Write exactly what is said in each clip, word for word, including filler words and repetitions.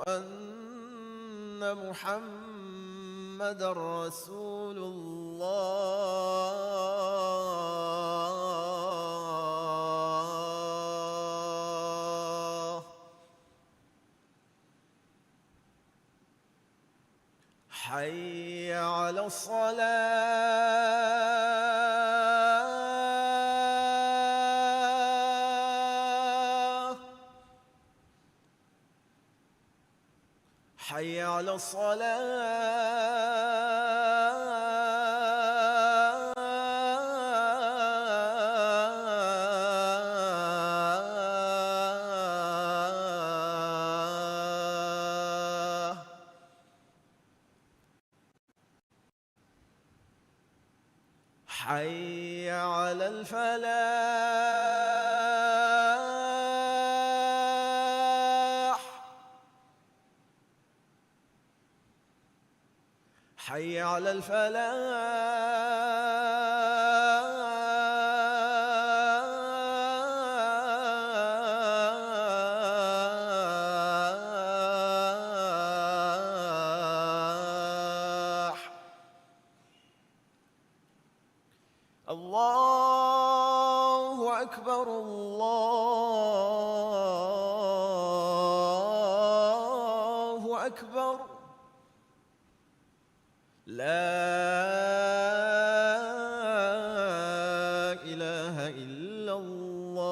أن محمدا رسول الله. حي على الصلاة. حي على الصلاة. حي على الفلاح. حي على الفلاح. الله أكبر، الله أكبر. لا إله إلا الله.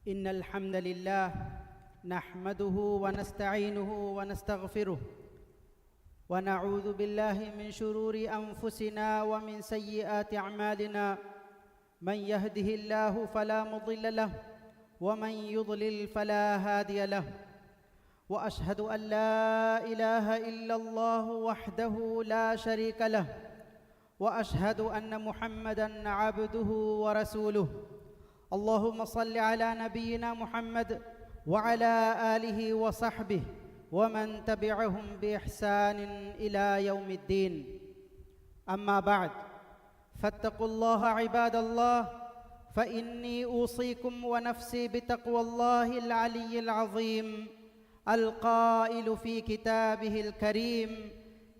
إن الحمد لله نحمده ونستعينه ونستغفره، ونعوذ بالله من شرور أنفسنا ومن سيئات أعمالنا. من يهده الله فلا مضل له، ومن يضلل فلا هادي له. وأشهد أن لا إله إلا الله وحده لا شريك له، وأشهد أن محمدا عبده ورسوله. اللهم صل على نبينا محمد وعلى آله وصحبه ومن تبعهم بإحسان إلى يوم الدين. أما بعد، فاتقوا الله عباد الله، فإني أوصيكم ونفسي بتقوى الله العلي العظيم، القائل في كتابه الكريم: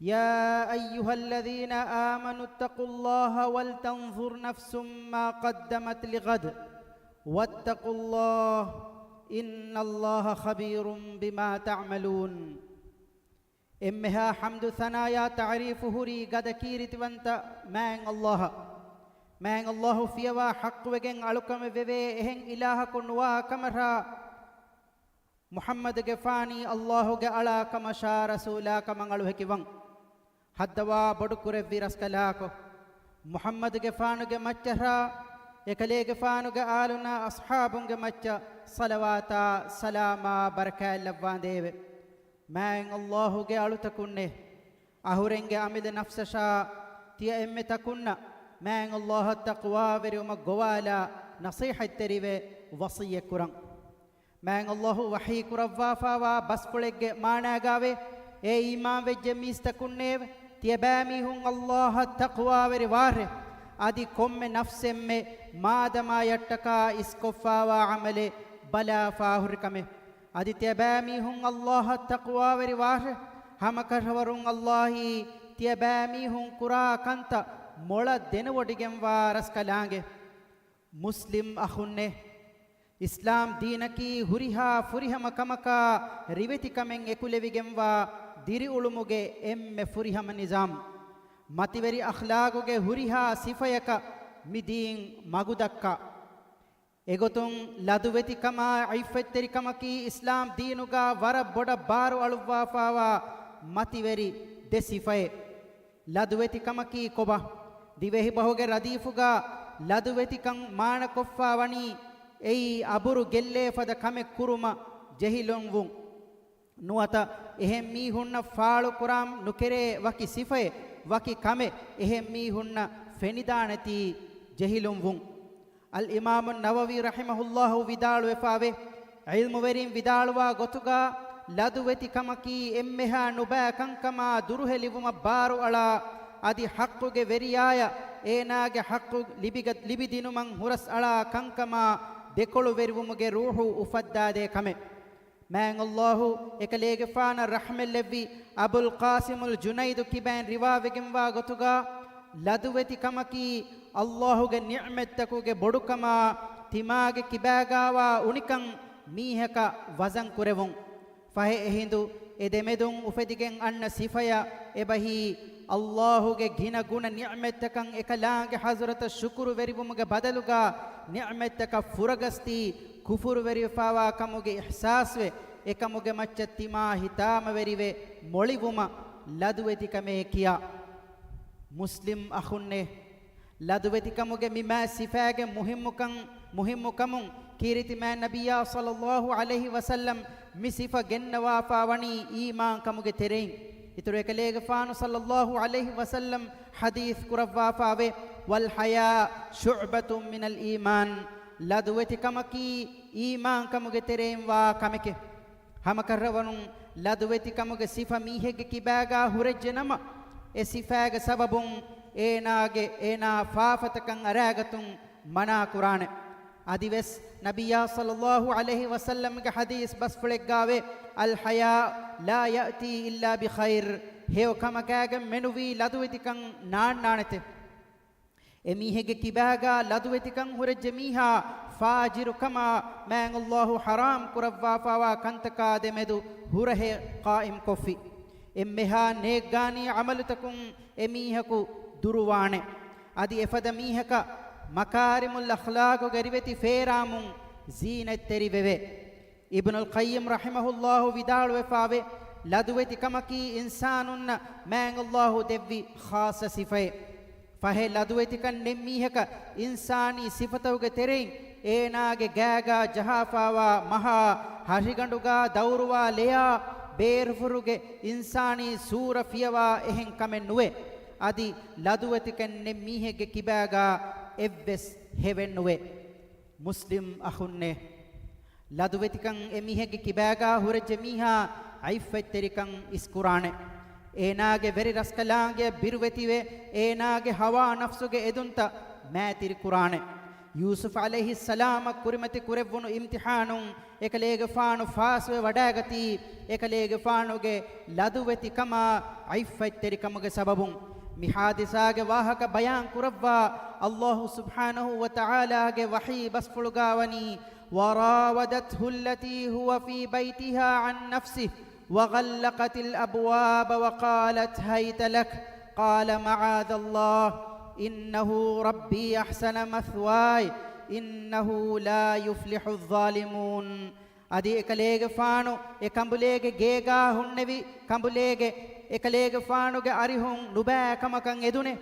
يا أيها الذين آمنوا اتقوا الله ولتنظر نفس ما قدمت لغد، واتقوا الله، إن الله خبير بما تعملون. އެންމެހާ ޙަމްދު ސަނާޔާ ތަޢުރީފު ހުރީ ގަދަ ކީރިތިވަންތަ މާތް ﷲ އަށް. މާތް ﷲ ފިޔަވާ ޙައްޤުވެގެން އަޅުކަމެއް ވެވޭ އެހެން އިލާހަކު ނުވާ ކަމަށާ، މުޙައްމަދުގެފާނީ ﷲގެ އަޅާ ކަމަށާ ރަސޫލާ ކަމަށް އަޅުހެކިވަން. ހައްދަވާ ބޮޑުކުރެއްވި ރަސްކަލާކޮ، މުޙައްމަދުގެފާނުގެ މައްޗަށާ، އެކަލޭގެފާނުގެ އާލުންނާ އަޞްޙާބުންގެ މައްޗަށް ޞަލަވާތާ ސަލާމާ ބަރަކާތް ލައްވާނދޭވެ. މާތް ﷲގެ އަޅުތަކުންނޭ، އަހުރެންގެ އަމިއްލަ ނަފްސަށާ ތިޔަ އެންމެ ތަކުންނަށް މާތް ﷲއަށް ތަޤްވާވެރިވުމަށް ގޮވާލާ ނަޞޭޙަތްތެރިވެ ވަޞިއްޔަތްކުރަން. މާތް ﷲ ވަޙީ ކުރައްވާފާވާ ބަސްފުޅެއްގެ މާނާގާވޭ، އޭ އީމާންވެއްޖެ މީސްތަކުންނޭވެ! ތިޔަބައިމީހުން ﷲއަށް ތަޤްވާވެރިވާށެ! އަދި ކޮންމެ ނަފްސެއްމެ މާދަމާޔަށްޓަކާ އިސްކޮށްފާވާ ޢަމަލެއް ބަލާފާ ހުރިކަމެއް. އަދި ތިޔަބައިމީހުން ﷲއަށް ތަޤްވާވެރިވާށެ! ހަމަކަށަވަރުން ﷲއީ ތިޔަބައިމީހުން ކުރާ ކަންތައް މޮޅަށް ދެނެވޮޑިގެންވާ ރަސްކަލާނގެ. މުސްލިމް އަޚުންނޭ! އިސްލާމް ދީނަކީ ހުރިހާ ފުރިހަމަ ކަމަކާ ރިވެތިކަމެއް އެކުލެވިގެންވާ ދިރިއުޅުމުގެ އެންމެ ފުރިހަމަ ނިޒާމް. މަތިވެރި އަޚްލާގުގެ ހުރިހާ ސިފަޔަކަށް މި ދީން މަގުދައްކާ. އެގޮތުން ލަދުވެތިކަމާ ޢިއްފަތްތެރިކަމަކީ އިސްލާމް ދީނުގާ ވަރަށް ބޮޑަށް ބާރު އަޅުއްވާފާވާ މަތިވެރި ދެ ސިފައެއް. ލަދުވެތިކަމަކީ ކޮބާ؟ ދިވެހިބަހުގެ ރަދީފުގާ ލަދުވެތިކަން މާނަކޮށްފާ ވަނީ އެއީ އަބުރު ގެއްލޭ ފަދަ ކަމެއް ކުރުމަށް ޖެހިލުންވުން. ނުވަތަ އެހެން މީހުންނަށް ފާޅުކުރާން ނުކެރޭ ވަކި ސިފައެއް، ވަކި ކަމެއް އެހެން މީހުންނަށް ފެނިދާނެތީ ޖެހިލުންވުން. އަލްއިމާމު ނަވަވީ ރަޙިމަހުﷲ ވިދާޅުވެފާވޭ، ޢިލްމުވެރިން ވިދާޅުވާ ގޮތުގާ، ލަދުވެތިކަމަކީ އެންމެހާ ނުބައި ކަންކަމާ ދުރުހެލިވުމަށް ބާރުއަޅާ، އަދި ޙައްޤުގެ ވެރިޔާޔަށް އޭނާގެ ޙައްޤު ލިބިގަ-، ލިބިދިނުމަށް ހުރަސްއަޅާ ކަންކަމާ ދެކޮޅުވެރިވުމުގެ ރޫޙު އުފައްދާދޭ ކަމެއް. މާތް ﷲ އެކަލޭގެފާނަށް ރަޙްމަތްލެއްވި އަބުލް ޤާސިމުލް ޖުނައިދު ކިބައިން ރިވާވެގެންވާ ގޮތުގާ، ލަދުވެތިކަމަކީ ﷲގެ ނިޢުމަތްތަކުގެ ބޮޑުކަމާ، ތިމާގެ ކިބާގާވާ އުނިކަން މީހަކަށް ވަޒަން ކުރެވުން. ފަހެ އެހިނދު އެ ދެމެދުން އުފެދިގެން އަންނަ ސިފަޔަށް އެބަހީ، ﷲގެ ގިނަ ގުނަ ނިޢުމަތްތަކަށް އެކަލާނގެ ޙަޟްރަތަށް ޝުކުރުވެރިވުމުގެ ބަދަލުގާ، ނިޢުމަތްތަކަށް ފުރަގަސްދީ، ކުފުރުވެރިވެފާވާ ކަމުގެ އިޙްސާސްވެ، އެކަމުގެ މައްޗަށް ތިމާ ހިތާމަވެރިވެ މޮޅިވުމަށް ލަދުވެތިކަމޭ ކިޔާ. މުސްލިމް އަޚުންނޭ! ލަދުވެތިކަމުގެ މި މާތް ސިފާގެ މުހިއްމުކަން، މުހިއްމުކަމުން ކީރިތި މާތް ނަބިއްޔާ ޞައްލައްލާހު ޢަލައިހި ވަސައްލަމް މި ސިފަ ގެންނަވާފާ ވަނީ އީމާންކަމުގެ ތެރެއިން. އިތުރު އެކަލޭގެފާނު ޞައްލައްލާހު ޢަލައިހި ވަސައްލަމް ޙަދީޘް ކުރައްވާފާވޭ، "والحياء شعبة من الإيمان." ލަދުވެތިކަމަކީ އީމާންކަމުގެ ތެރެއިން ވާ ކަމެކޭ. ހަމަކަށަވަރުން ލަދުވެތިކަމުގެ ސިފަ މީހެއްގެ ކިބާގާ ހުރެއްޖެ ނަމަ، އެ ސިފާގެ ސަބަބުން އޭނާގެ، އޭނާ ފާފަތަކަށް އަރާގަތުން މަނާ ކުރާނެ. އަދިވެސް ނަބިއްޔާ ޞައްލައްލާހު ޢަލައިހި ވަސައްލަމްގެ ޙަދީޘް ބަސްފުޅެއްގާވޭ، "الحياء لا يأتي إلا بخير." ހެޔޮ ކަމަކާގެން މެނުވީ ލަދުވެތިކަން ނާންނާނެތެ. އެމީހެއްގެ ކިބާގާ ލަދުވެތިކަން ހުރެއްޖެ މީހާ ފާޖިރުކަމާ މާތް ﷲ ޙަރާމް ކުރައްވާފާވާ ކަންތަކާ ދެމެދު ހުރަހެއް ޤާއިމްކޮށްފި. އެންމެހާ ނޭއްގާނީ ޢަމަލުތަކުން އެމީހަކު ދުރުވާނެ. އަދި އެފަދަ މީހަކަށް މަކާރިމުލް އަޚްލާޤުގެ ރިވެތި ފޭރާމުން ޒީނަތްތެރިވެވޭ. އިބްނުލް ޤައްޔިމް ރަޙިމަހުﷲ ވިދާޅުވެފާވޭ، ލަދުވެތިކަމަކީ އިންސާނުންނަށް މާތް ﷲ ދެއްވި ޚާއްޞަ ސިފައެއް. ފަހެ ލަދުވެތިކަން ނެތް މީހަކަށް އިންސާނީ ސިފަތަކުގެ ތެރެއިން އޭނާގެ ގާގާ ޖަހާފާވާ މަހާ ހަށިގަނޑުގާ ދައުރުވާ ލެޔާ ބޭރުފުރުގެ އިންސާނީ ސޫރަ ފިޔަވާ އެހެން ކަމެއް ނުވޭ. އަދި ލަދުވެތިކަން ނެތް މީހެއްގެ ކިބާގާ އެއްވެސް ހެވެއް ނުވޭ. މުސްލިމް އަޚުންނޭ! ލަދުވެތިކަން އެމީހެއްގެ ކިބާގާ ހުރެއްޖެ މީހާ ޢިއްފަތްތެރިކަން އިސްކުރާނެ. އޭނާގެ ވެރި ރަސްކަލާނގެއަށް ބިރުވެތިވެ، އޭނާގެ ހަވާ ނަފްސުގެ އެދުންތައް މައިތިރި ކުރާނެ. ޔޫސުފް ޢަލައިހިއްސަލާމަށް ކުރިމަތި ކުރެއްވުނު އިމްތިޙާނުން އެކަލޭގެފާނު ފާސްވެ ވަޑައިގަތީ، އެކަލޭގެފާނުގެ ލަދުވެތިކަމާ ޢިއްފަތްތެރިކަމުގެ ސަބަބުން. މި ޙާދިސާގެ ވާހަކަ ބަޔާން ކުރައްވާ ﷲ ސުބްޙާނަހޫ ވަތަޢާލާގެ ވަޙީ ބަސްފުޅުގާ ވަނީ، "وراودته التي هو في بيتها عن نفسه وغلقت الأبواب وقالت هيت لك قال معاذ الله إنه ربي أحسن مثواي إنه لا يفلح الظالمون." އަދި އެކަލޭގެފާނު އެ ކަނބުލޭގެ ގޭގާ ހުންނެވި ކަނބުލޭގެ އެކަލޭގެފާނުގެ އަރިހުން ނުބައި ކަމަކަށް އެދުނެ.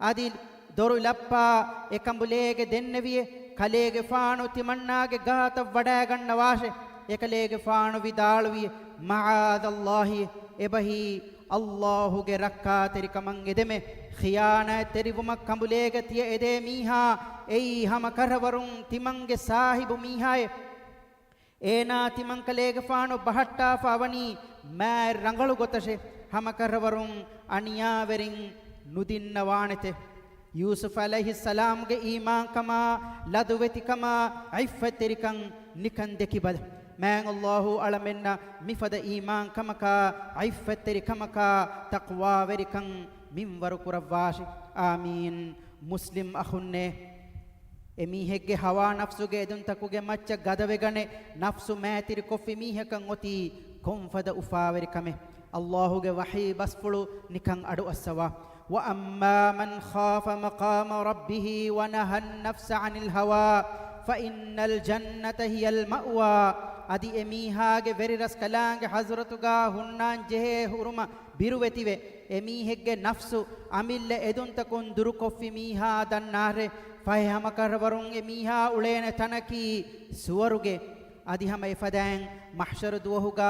އަދި ދޮރު ލައްޕާ އެ ކަނބުލޭގެ ދެންނެވިއޭ، ކަލޭގެފާނު ތިމަންނާގެ ގާތަށް ވަޑައިގަންނަވާށޭ. އެކަލޭގެފާނު ވިދާޅުވި، "މަޢާޛައްލާހި، އެބަހީ ﷲގެ ރައްކާތެރިކަމަށް އެދެމެ. ޚިޔާނާތްތެރިވުމަށް ކަނބުލޭގަ ތިޔަ އެދޭ މީހާ އެއީ ހަމަ ކަށަވަރުން ތިމަންގެ ސާހިބު މީހާއޭ. އޭނާ ތިމަންކަލޭގެފާނު ބަހައްޓާފާވަނީ މާތް ރަނގަޅު ގޮތަށޭ، ހަމަކަށަވަރުން އަނިޔާވެރިން ނުދިންނަވާނެތެ." ޔޫސުފް ޢަލައިހިއްސަލާމްގެ އީމާންކަމާ، ލަދުވެތިކަމާ، ޢިއްފަތްތެރިކަން ނިކަން ދެކިބަލަ. މާތް ﷲ އަޅަމެންނަށް މިފަދަ އީމާންކަމަކާ، ޢިއްފަތްތެރިކަމަކާ، ތަޤްވާވެރިކަން މިންވަރު ކުރައްވާށި. އާމީން. މުސްލިމް އަޚުންނޭ! އެމީހެއްގެ ހަވާ ނަފްސުގެ އެދުންތަކުގެ މައްޗަށް ގަދަވެގަނެ، ނަފްސު މައިތިރިކޮށްފި މީހަކަށް އޮތީ ކޮންފަދަ އުފާވެރި ކަމެއް؟ ﷲގެ ވަޙީ ބަސްފުޅު ނިކަން އަޑުއައްސަވާ، "وأما من خاف مقام ربه ونهى النفس عن الهوى فإن الجنة هي المأوى." އަދި އެމީހާގެ ވެރިރަސްކަލާނގެ ޙަޟްރަތުގާ ހުންނާން ޖެހޭ ހުރުމަށް ބިރުވެތިވެ، އެމީހެއްގެ ނަފްސު އަމިއްލަ އެދުންތަކުން ދުރުކޮށްފި މީހާ ދަންނާށޭ، ފަހެ ހަމަކަށަވަރުން އެމީހާ އުޅޭނެ ތަނަކީ ސުވަރުގެ. އަދި ހަމަ އެފަދައިން މަޙްޝަރު ދުވަހުގާ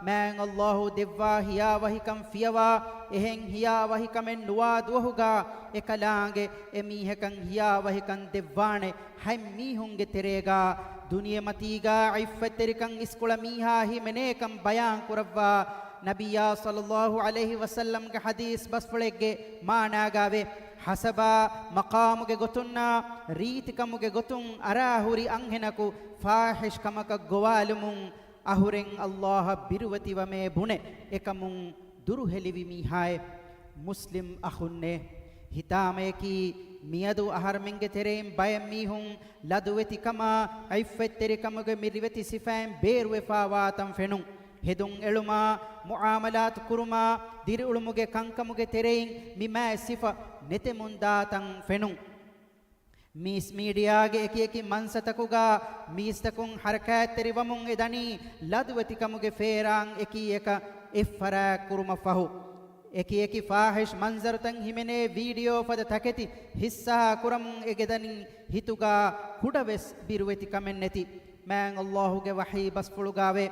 މާތް ﷲ ދެއްވާ ހިޔާވަހިކަން ފިޔަވާ، އެހެން ހިޔާވަހިކަމެއް ނުވާ ދުވަހުގާ އެކަލާނގެ އެމީހަކަށް ހިޔާވަހިކަން ދެއްވާނެ. ހަތް މީހުންގެ ތެރޭގާ ދުނިޔެމަތީގާ ޢިއްފަތްތެރިކަން އިސްކުޅަ މީހާ ހިމެނޭކަން ބަޔާން ކުރައްވާ ނަބިއްޔާ ޞައްލައްލާހު ޢަލައިހި ވަސައްލަމްގެ ޙަދީޘް ބަސްފުޅެއްގެ މާނާގާވޭ. ޙަސަބާ، މަޤާމުގެ ގޮތުންނާ، ރީތިކަމުގެ ގޮތުން އަރާހުރި އަންހެނަކު ފާޙިޝް ކަމަކަށް ގޮވާލުމުން އަހުރެން ﷲ އަށް ބިރުވެތިވަމޭ ބުނެ، އެކަމުން ދުރުހެލިވި މީހާއޭ. މުސްލިމް އަޚުންނޭ، ހިތާމަޔަކީ މިއަދު އަހަރެމެންގެ ތެރެއިން ބައެއް މީހުން ލަދުވެތިކަމާ، ޢިއްފަތްތެރިކަމުގެ މި ރިވެތި ސިފައިން ބޭރުވެފާވާތަން ފެނުން. ހެދުން އެޅުމާ، މުޢާމަލާތު ކުރުމާ، ދިރިއުޅުމުގެ ކަންކަމުގެ ތެރެއިން މި މާތް ސިފަ ނެތެމުންދާތަން ފެނުން. މީސް މީޑިއާގެ އެކިއެކި މަންސަތަކުގާ މީސްތަކުން ޙަރަކާތްތެރިވަމުން އެދަނީ ލަދުވެތިކަމުގެ ފޭރާން އެކީ އެކަށް އެއްފަރާތް ކުރުމަށްފަހު. އެކި އެކި ފާޙިޝް މަންޒަރުތައް ހިމެނޭ ވީޑިއޯ ފަދަ ތަކެތި ޙިއްޞާ ކުރަމުން އެގެދަނީ ހިތުގާ ކުޑަވެސް ބިރުވެތިކަމެއްނެތި. މާތް ﷲ ގެ ވަޙީ ބަސްފުޅުގާވޭ،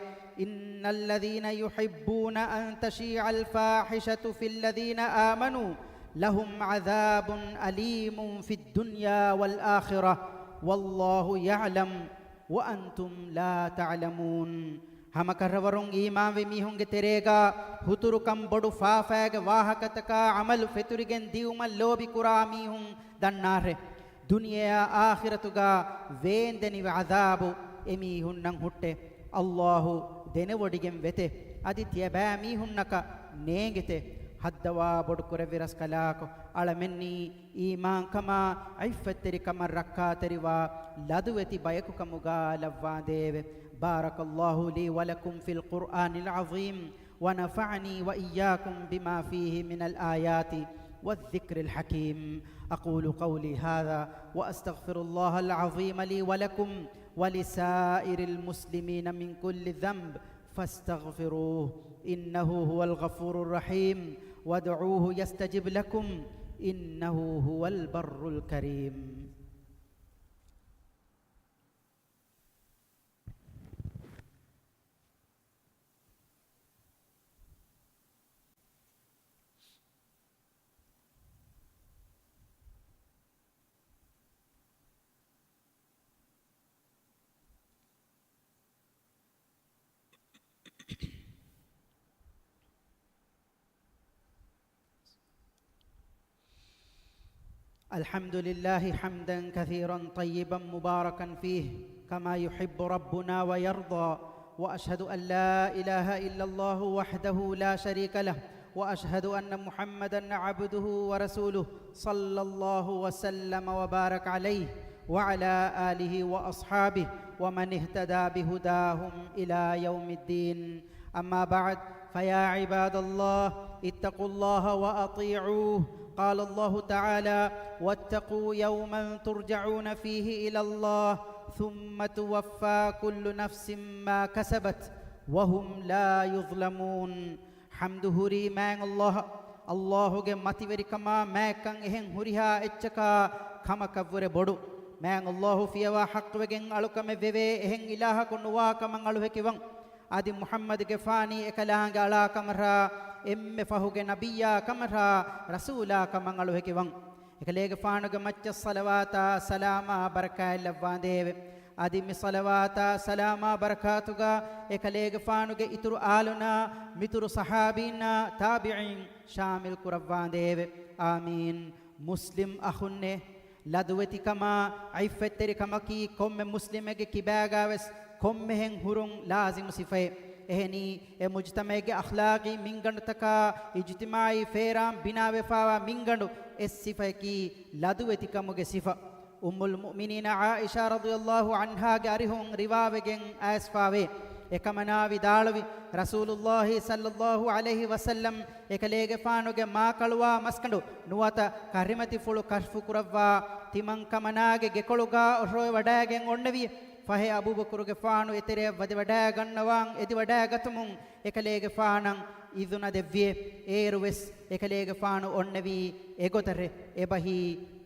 إن الذين يحبون أن تشيع الفاحشة في الذين آمنوا لهم عذاب أليم في الدنيا والآخرة والله يعلم وأنتم لا تعلمون. ހަމަކަށަވަރުން އީމާންވި މީހުންގެ ތެރޭގާ ހުތުރުކަން ބޮޑު ފާފައިގެ ވާހަކަތަކާ ޢަމަލު ފެތުރިގެން ދިއުމަށް ލޯބިކުރާ މީހުން ދަންނާށޭ. ދުނިޔެއާ އާޚިރަތުގާ ވޭންދެނިވި ޢަޛާބު އެމީހުންނަށް ހުއްޓޭ. ﷲ ދެނެވޮޑިގެން ވެތޭ. އަދި ތިޔަބައިމީހުންނަކަށް ނޭނގެތޭ. ހައްދަވާ ބޮޑުކުރެއްވި ރަސްކަލާކޮ، އަޅަމެންނީ އީމާންކަމާ ޢިއްފަތްތެރިކަމަށް ރައްކާތެރިވާ ލަދުވެތި ބަޔަކުކަމުގާ ލައްވާނދޭވެ. بارك الله لي ولكم في القرآن العظيم ونفعني وإياكم بما فيه من الآيات والذكر الحكيم. أقول قولي هذا وأستغفر الله العظيم لي ولكم ولسائر المسلمين من كل ذنب فاستغفروه إنه هو الغفور الرحيم وادعوه يستجب لكم إنه هو البر الكريم. الحمد لله حمدا كثيرا طيبا مباركا فيه كما يحب ربنا ويرضى، وأشهد أن لا إله إلا الله وحده لا شريك له، وأشهد أن محمدا عبده ورسوله، صلى الله وسلم وبارك عليه وعلى آله وأصحابه ومن اهتدى بهداهم إلى يوم الدين. أما بعد، فيا عباد الله، اتقوا الله وأطيعوه. قال الله تعالى: واتقوا يوما ترجعون فيه إلى الله ثم توفى كل نفس ما كسبت وهم لا يظلمون. ޙަމްދު ހުރީ މާތް ﷲ އަށް. ﷲ ގެ މަތިވެރިކަމާ މާތްކަން އެހެން ހުރިހާ އެއްޗަކާ ކަމަކަށްވުރެ ބޮޑު. މާތް ﷲ ފިޔަވާ ޙައްޤުވެގެން އަޅުކަމެއް ވެވޭ އެހެން އިލާހަކު ނުވާ ކަމަށް އަޅުހެކިވަން. އަދި މުޙައްމަދުގެފާނީ އެކަލާނގެ އަޅާ ކަމަށާ، އެންމެ ފަހުގެ ނަބިއްޔާ ކަމަށާ، ރަސޫލާ ކަމަށް އަޅުހެކިވަން. އެކަލޭގެފާނުގެ މައްޗަށް ޞަލަވާތާ ސަލާމާ ބަރަކާތް ލައްވާނދޭވެ. އަދި މި ޞަލަވާތާ ސަލާމާ ބަރަކާތުގާ އެކަލޭގެފާނުގެ އިތުރު އާލުންނާ، މިތުރު ޞަޙާބީންނާ، ތާބިޢީން ޝާމިލް ކުރައްވާނދޭވެ. އާމީން. މުސްލިމް އަޚުންނޭ، ލަދުވެތިކަމާ ޢިއްފަތްތެރިކަމަކީ ކޮންމެ މުސްލިމެއްގެ ކިބާގާވެސް ކޮންމެހެން ހުރުން ލާޒިމު ސިފައެއް. އެހެނީ، އެ މުޖުތަމަޢެއްގެ އަޚްލާޤީ މިންގަނޑުތަކާ އިޖުތިމާޢީ ފޭރާން ބިނާވެފާވާ މިންގަނޑު އެއް ސިފައަކީ ލަދުވެތިކަމުގެ ސިފަ. އުއްމުލް މުއުމިނީނަ ޢާއިޝާ ރަޟިޔަﷲ ޢަންހާގެ އަރިހުން ރިވާވެގެން އައިސްފާވޭ. އެކަމަނާ ވިދާޅުވި، ރަސޫލުﷲ ޞައްލަﷲ ޢަލައިހި ވަސައްލަމް އެކަލޭގެފާނުގެ މާކަޅުވާ މަސްގަނޑު ނުވަތަ ކަށިމަތިފުޅު ކަޝްފުކުރައްވާ ތިމަންކަމަނާގެ ގެކޮޅުގާ އޮށޯވެވަޑައިގެން އޮންނެވި. ފަހެ އަބޫބަކުރުގެފާނު އެތެރެއަށް ވަދެވަޑައިގަންނަވާން އެދިވަޑައިގަތުމުން އެކަލޭގެފާނަށް އިޒުނަ ދެއްވިއޭ. އޭރުވެސް އެކަލޭގެފާނު އޮންނެވީ އެގޮތަށޭ. އެބަހީ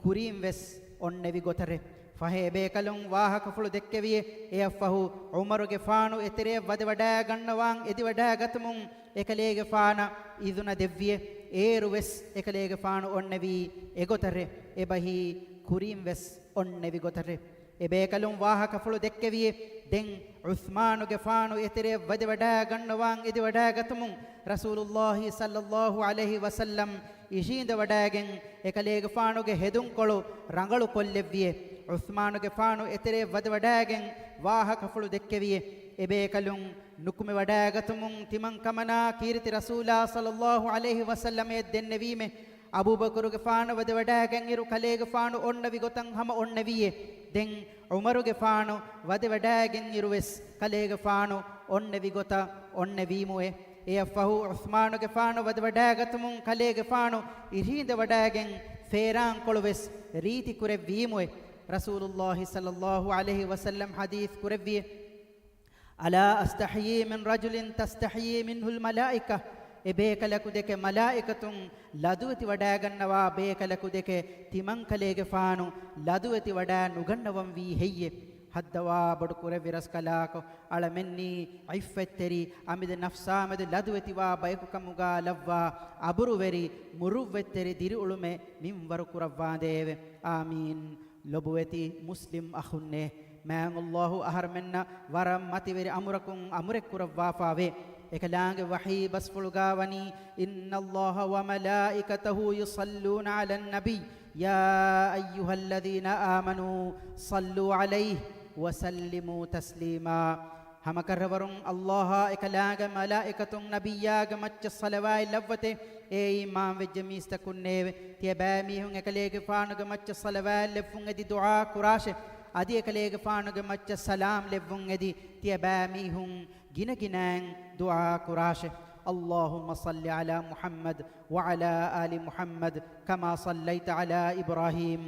ކުރީންވެސް އޮންނެވި ގޮތަށޭ. ފަހެ އެބޭކަލުން ވާހަކަފުޅު ދެއްކެވިއެ. އެއަށްފަހު ޢުމަރުގެފާނު އެތެރެއަށް ވަދެވަޑައިގަންނަވާން އެދިވަޑައިގަތުމުން އެކަލޭގެފާނަށް އިޒުނަ ދެއްވިއެ. އޭރުވެސް އެކަލޭގެފާނު އޮންނެވީ އެގޮތަށެ. އެބަހީ ކުރިންވެސް އޮންނެވި ގޮތަށެ. އެބޭކަލުން ވާހަކަފުޅު ދެއްކެވިއެ. ދެން ޢުޘްމާނުގެފާނު އެތެރެއަށް ވަދެވަޑައިގަންނަވާން އެދިވަޑައިގަތުމުން ރަސޫލުﷲ ޞައްލަﷲ ޢަލައިހި ވަސައްލަމް އިށީނދެވަޑައިގެން އެކަލޭގެފާނުގެ ހެދުންކޮޅު ރަނގަޅު ކޮށްލެއްވިއެ. ޢުޘްމާނުގެފާނު އެތެރެއަށް ވަދެވަޑައިގެން ވާހަކަފުޅު ދެއްކެވިއެ. އެބޭކަލުން ނުކުމެވަޑައިގަތުމުން ތިމަންކަމަނާ ކީރިތި ރަސޫލާ ޞައްލަﷲ ޢަލައިހި ވަސައްލަމަށް ދެންނެވީމެ. އަބޫބަކުރުގެފާނު ވަދެވަޑައިގެންއިރު ކަލޭގެފާނު އޮންނެވި ގޮތަށް ހަމަ އޮންނެވީއެ. ދެން ޢުމަރުގެފާނު ވަދެވަޑައިގެންއިރުވެސް ކަލޭގެފާނު އޮންނެވި ގޮތަށް އޮންނެވީމުއެ. އެއަށްފަހު ޢުޘްމާނުގެފާނު ވަދެވަޑައިގަތުމުން ކަލޭގެފާނު އިށީނދެވަޑައިގެން ފޭރާންކޮޅުވެސް ރީތިކުރެއްވީމުއެ. ރަސޫލުﷲ ޞައްލަﷲ ޢަލައިހި ވަސައްލަމް ޙަދީޘް ކުރެއްވިއެ. ألا أستحيي من رجل تستحيي منه الملائكة؟ އެބޭކަލަކު ދެކެ މަލާއިކަތުން ލަދުވެތި ވަޑައިގަންނަވާ ބޭކަލަކު ދެކެ ތިމަންކަލޭގެފާނު ލަދުވެތި ވަޑައި ނުގަންނަވަންވީ ހެއްޔެ؟ ހައްދަވާ ބޮޑު ކުރެއްވި ރަސްކަލާކޮ، އަޅަމެންނީ ޢިއްފަތްތެރި އަމިއްލަ ނަފްސާމެދު ލަދުވެތިވާ ބަޔަކު ކަމުގާ ލައްވާ އަބުރުވެރި މުރުއްވަތްތެރި ދިރިއުޅުމެއް މިންވަރު ކުރައްވާނދޭވެ. އާމީން. ލޮބުވެތި މުސްލިމް އަޚުންނޭ، މާތް ﷲ އަހަރުމެންނަށް ވަރަށް މަތިވެރި އަމުރަކުން އަމުރެއް ކުރައްވާފައެވެ. އެކަލާނގެ ވަޙީ ބަސްފުޅުގާ ވަނީ، إن الله وملائكته يصلون على النبي يا أيها الذين آمنوا صلوا عليه وسلموا تسليما. ހަމަކަށަވަރުން ﷲ އާ އެކަލާނގެ މަލާއިކަތުން ނަބިއްޔާގެ މައްޗަށް ޞަލަވާތް ލައްވަތޭ. އޭ އީމާންވެއްޖެ މީސްތަކުންނޭވެ! ތިޔަބައިމީހުން އެކަލޭގެފާނުގެ މައްޗަށް ޞަލަވާތް ލެއްވުން އެދި ދުޢާ ކުރާށެ. އަދި އެކަލޭގެފާނުގެ މައްޗަށް ސަލާމް ލެއްވުން އެދި ތިޔަބައިމީހުން ގިނަގިނައިން ދުޢާ ކުރާށެ. اللهم صل على محمد وعلى آل محمد كما صليت على إبراهيم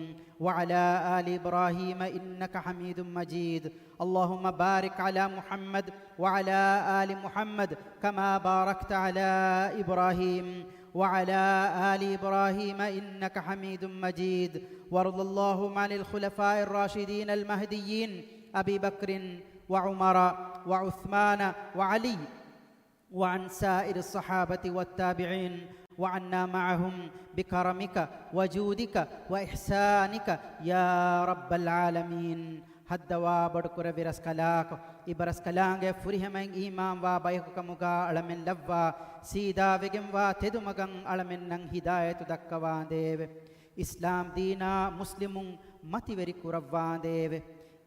وعلى آل إبراهيم إنك حميد مجيد. اللهم بارك على محمد وعلى آل محمد كما باركت على إبراهيم وعلى آل إبراهيم إنك حميد مجيد. وارض اللهم عن الخلفاء الراشدين المهديين أبي بكر وعمر وعثمان وعلي وعن سائر الصحابة والتابعين وعنا معهم بكرمك وجودك وإحسانك يا رب العالمين. ހައްދަވާ ބޮޑުކުރެއްވި ރަސްކަލާކޮ، އިބަރަސްކަލާނގެ ފުރިހަމައިން އީމާންވާ ބަޔަކުކަމުގާ އަޅަމެން ލައްވާ، ސީދާވެގެންވާ ތެދުމަގަށް އަޅަމެންނަށް ހިދާޔަތު ދައްކަވާނދޭވެ. އިސްލާމް ދީނާ މުސްލިމުން މަތިވެރި ކުރައްވާނދޭވެ.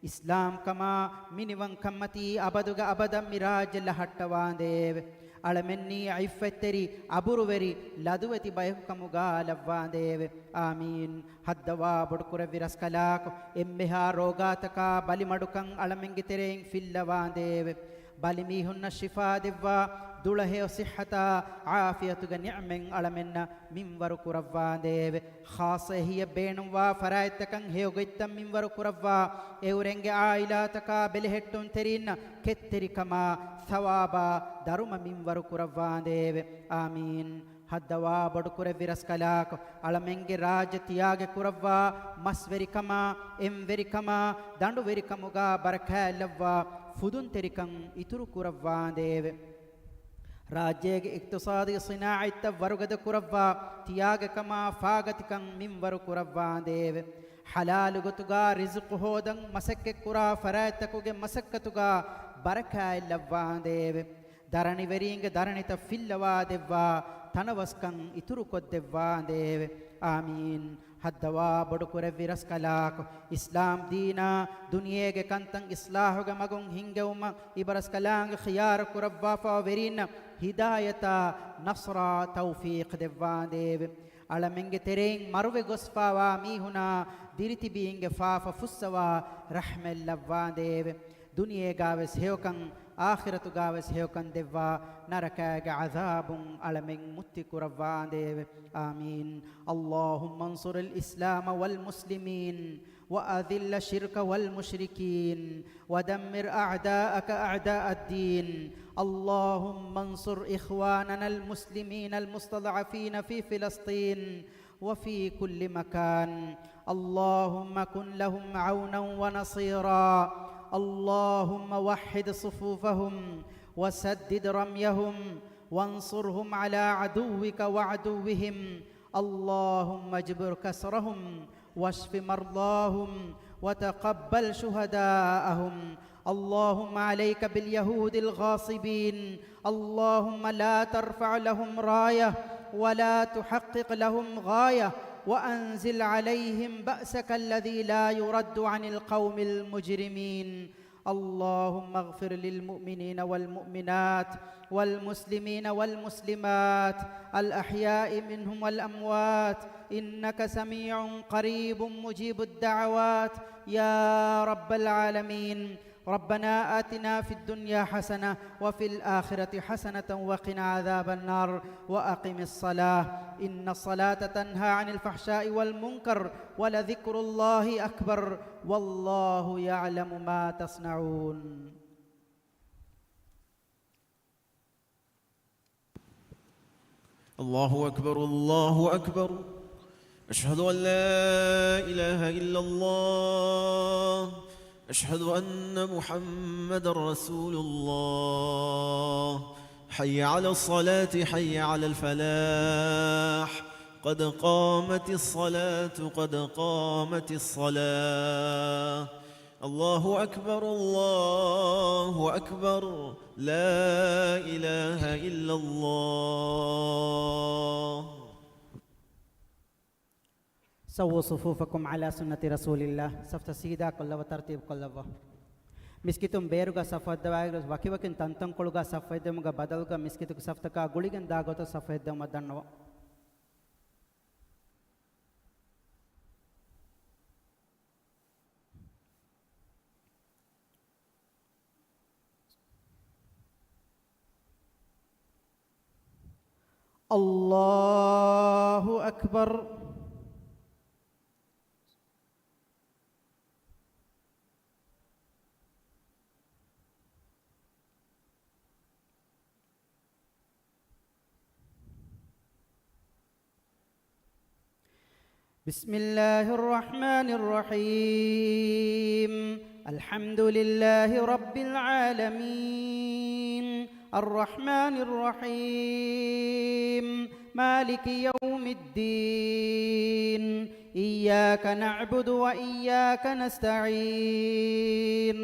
އިސްލާމްކަމާ މިނިވަންކަންމަތީ އަބަދުގެ އަބަދަށް މި ރާއްޖެ ލަހައްޓަވާނދޭވެ. އަޅަމެންނީ އިއްފަތްތެރި، އަބުރުވެރި، ލަދުވެތި ބަޔަކުކަމުގާ ލައްވާނދޭވެ. އާމީން. ހައްދަވާ ބޮޑުކުރެއްވި ރަސްކަލާކޮ، އެންމެހާ ރޯގާތަކާ ބަލިމަޑުކަން އަޅަމެންގެ ތެރެއިން ފިއްލަވާނދޭވެ. ބަލިމީހުންނަށް ޝިފާ ދެއްވާ، ދުޅަހެޔޮ ޞިއްޙަތާ ޢާފިޔަތުގެ ނިޢުމަތް އަޅަމެންނަށް މިންވަރު ކުރައްވާނދޭވެ. ޚާއްޞަ އެހީއަށް ބޭނުންވާ ފަރާތްތަކަށް ހެޔޮގޮތްތައް މިންވަރު ކުރައްވާ، އެއުރެންގެ ޢާއިލާތަކާ ބެލެހެއްޓުންތެރީންނަށް ކެތްތެރިކަމާ ޘަވާބާ ދަރުމަ މިންވަރު ކުރައްވާނދޭވެ. އާމީން. ހައްދަވާ ބޮޑުކުރެއްވި ރަސްކަލާކޮ، އަޅަމެންގެ ރާއްޖެ ތިޔާގެ ކުރައްވާ މަސްވެރިކަމާ، އެންވެރިކަމާ، ދަނޑުވެރިކަމުގާ ބަރަކާތްލައްވާ، ފުދުންތެރިކަން އިތުރު ކުރައްވާނދޭވެ. ރާއްޖޭގެ އިޤްތިޞާދީ ޞިނާޢަތްތައް ވަރުގަދަ ކުރައްވާ، ތިޔާގެ ކަމާ ފާގަތިކަން މިންވަރު ކުރައްވާނދޭވެ. ޙަލާލު ގޮތުގާ ރިޒުޤު ހޯދަން މަސައްކަތްކުރާ ފަރާތްތަކުގެ މަސައްކަތުގާ ބަރަކާތްލައްވާނދޭވެ. ދަރަނިވެރީންގެ ދަރަނިތައް ފިއްލަވާދެއްވާ، ތަނަވަސްކަން އިތުރުކޮށްދެއްވާނދޭވެ. އާމީން. ހައްދަވާ ބޮޑުކުރެއްވި ރަސްކަލާކޮ، އިސްލާމް ދީނާ ދުނިޔޭގެ ކަންތައް އިޞްލާޙުގެ މަގުން ހިންގެވުމަށް އިބަރަސްކަލާނގެ ޚިޔާރު ކުރައްވާފަ ވެރީންނަށް ހިދާޔަތާ ނަޞްރާ ތައުފީޤް ދެއްވާނދޭވެ. އަޅަމެންގެ ތެރެއިން މަރުވެ ގޮސްފާވާ މީހުނާ ދިރިތިބީންގެ ފާފަ ފުއްސަވާ ރަޙްމަތް ލައްވާނދޭވެ. ދުނިޔޭގާވެސް ހެޔޮކަން، އާޚިރަތުގާވެސް ހެޔޮކަން ދެއްވާ، ނަރަކާގެ ޢަޛާބުން އަޅަމެން މުއްތި ކުރައްވާނދޭވެ. އާމީން. اللهم انصر الإسلام والمسلمين وأذل الشرك والمشركين ودمر أعداءك أعداء الدين. اللهم انصر إخواننا المسلمين المستضعفين في فلسطين وفي كل مكان. اللهم كن لهم عونا ونصيرا. اللهم وحد صفوفهم وسدد رميهم وانصرهم على عدوك وعدوهم. اللهم اجبر كسرهم واشف مرضاهم وتقبل شهداءهم. اللهم عليك باليهود الغاصبين. اللهم لا ترفع لهم راية ولا تحقق لهم غاية، وأنزل عليهم بأسك الذي لا يرد عن القوم المجرمين. اللهم اغفر للمؤمنين والمؤمنات والمسلمين والمسلمات الأحياء منهم والأموات، إنك سميع قريب مجيب الدعوات يا رب العالمين. ربنا آتنا في الدنيا حسنة وفي الآخرة حسنة وقنا عذاب النار. وأقم الصلاة، إن الصلاة تنهى عن الفحشاء والمنكر، ولذكر الله أكبر، والله يعلم ما تصنعون. الله أكبر، الله أكبر. أشهد أن لا إله إلا الله. أشهد أن محمدا رسول الله. حي على الصلاة، حي على الفلاح. قد قامت الصلاة، قد قامت الصلاة. الله أكبر، الله أكبر. لا إله إلا الله. سووا صفوفكم على سنة رسول الله. ސަފްތައް ސީދާކޮށްލައްވާ، ތަރުތީބުކޮށްލައްވާ. މިސްކިތުން ބޭރުގަ ސަފު ހައްދަވާގެން ވަކިވަކިން ތަންތަންކޮޅުގަ ސަފު ހެއްދެވުމުގެ ބަދަލުގަ މިސްކިތުގެ ސަފުތަކާ ގުޅިގެން ދާ ގޮތަށް ސަފު ހެއްދެވުމަށް ދަންނަވާ. الله أكبر. بسم الله الرحمن الرحيم. الحمد لله رب العالمين. الرحمن الرحيم. مالك يوم الدين. إياك نعبد وإياك نستعين.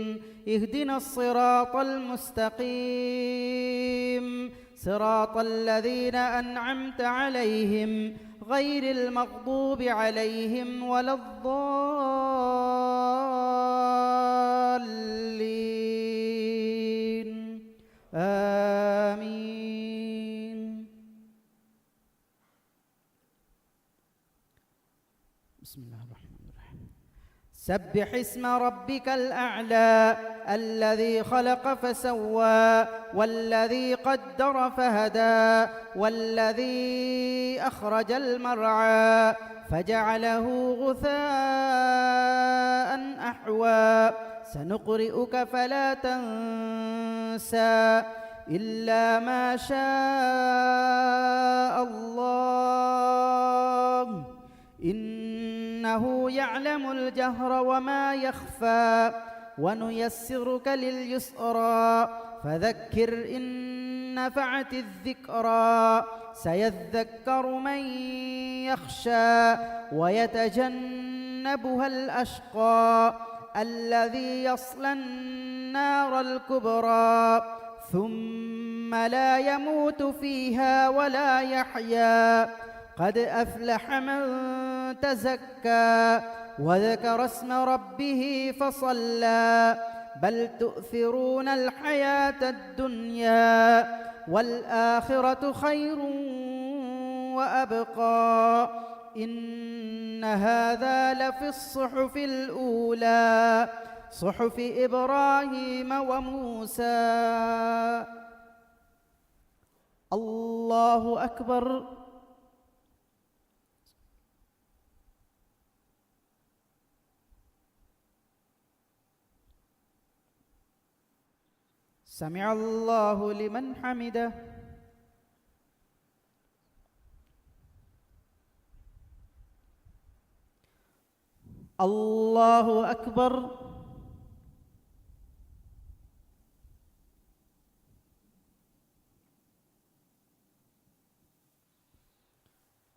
اهدنا الصراط المستقيم. صراط الذين أنعمت عليهم غير المغضوب عليهم ولا الضالين. آمين. بسم الله الرحمن الرحيم. سبح اسم ربك الأعلى الذي خلق فسوى والذي قدر فهدى والذي أخرج المرعى فجعله غثاء أحوى. سنقرئك فلا تنسى إلا ما شاء الله إنه يعلم الجهر وما يخفى ونيسرك لليسرى فذكر إن نفعت الذكرى سيذكر من يخشى ويتجنبها الأشقى الذي يصلى النار الكبرى ثم لا يموت فيها ولا يحيا قد أفلح من تزكى وذكر اسم ربه فصلى بل تؤثرون الحياة الدنيا والآخرة خير وأبقى إن هذا لفي الصحف الأولى صحف إبراهيم وموسى. الله أكبر. سمع الله لمن حمده. الله أكبر.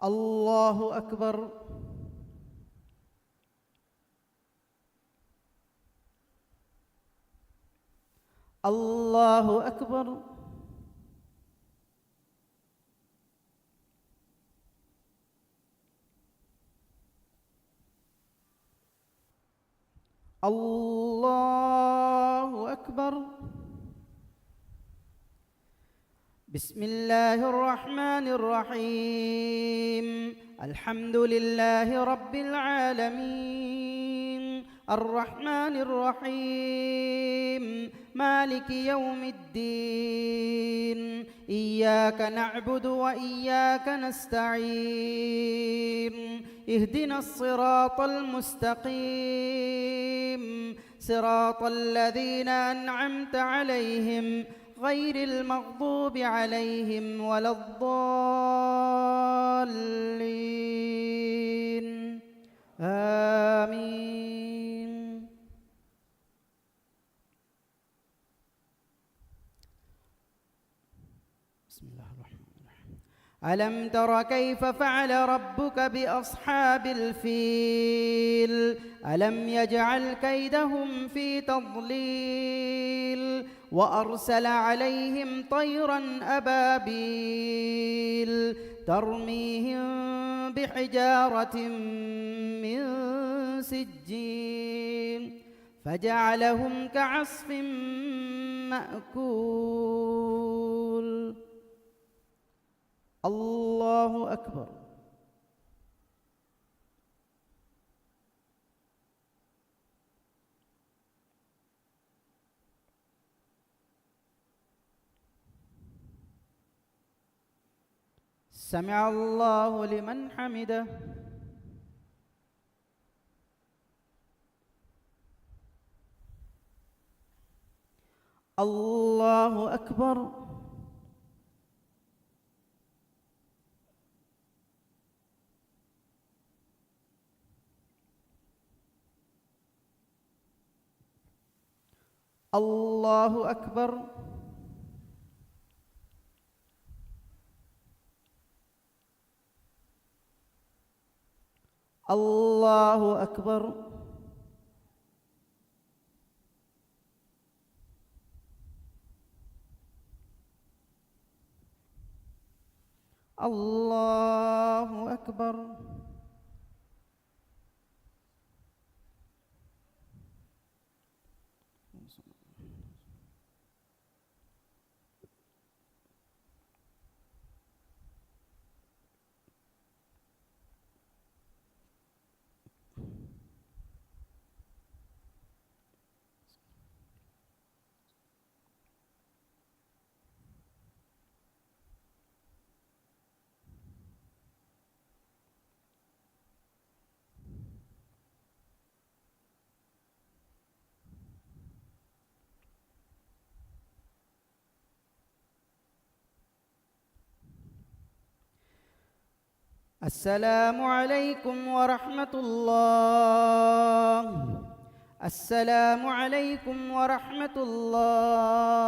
الله أكبر. الله أكبر. الله أكبر. بسم الله الرحمن الرحيم. الحمد لله رب العالمين. الرحمن الرحيم. مالك يوم الدين. إياك نعبد وإياك نستعين. اهدنا الصراط المستقيم. صراط الذين أنعمت عليهم غير المغضوب عليهم ولا الضالين. آمين. بسم الله الرحمن الرحيم. ألم تر كيف فعل ربك بأصحاب الفيل؟ ألم يجعل كيدهم في تضليل؟ وأرسل عليهم طيرا أبابيل ترميهم بحجارة من سجيل فجعلهم كعصف مأكول. الله أكبر. سمع الله لمن حمده. الله أكبر. الله أكبر. الله أكبر. الله أكبر. السلام عليكم ورحمة الله. السلام عليكم ورحمة الله.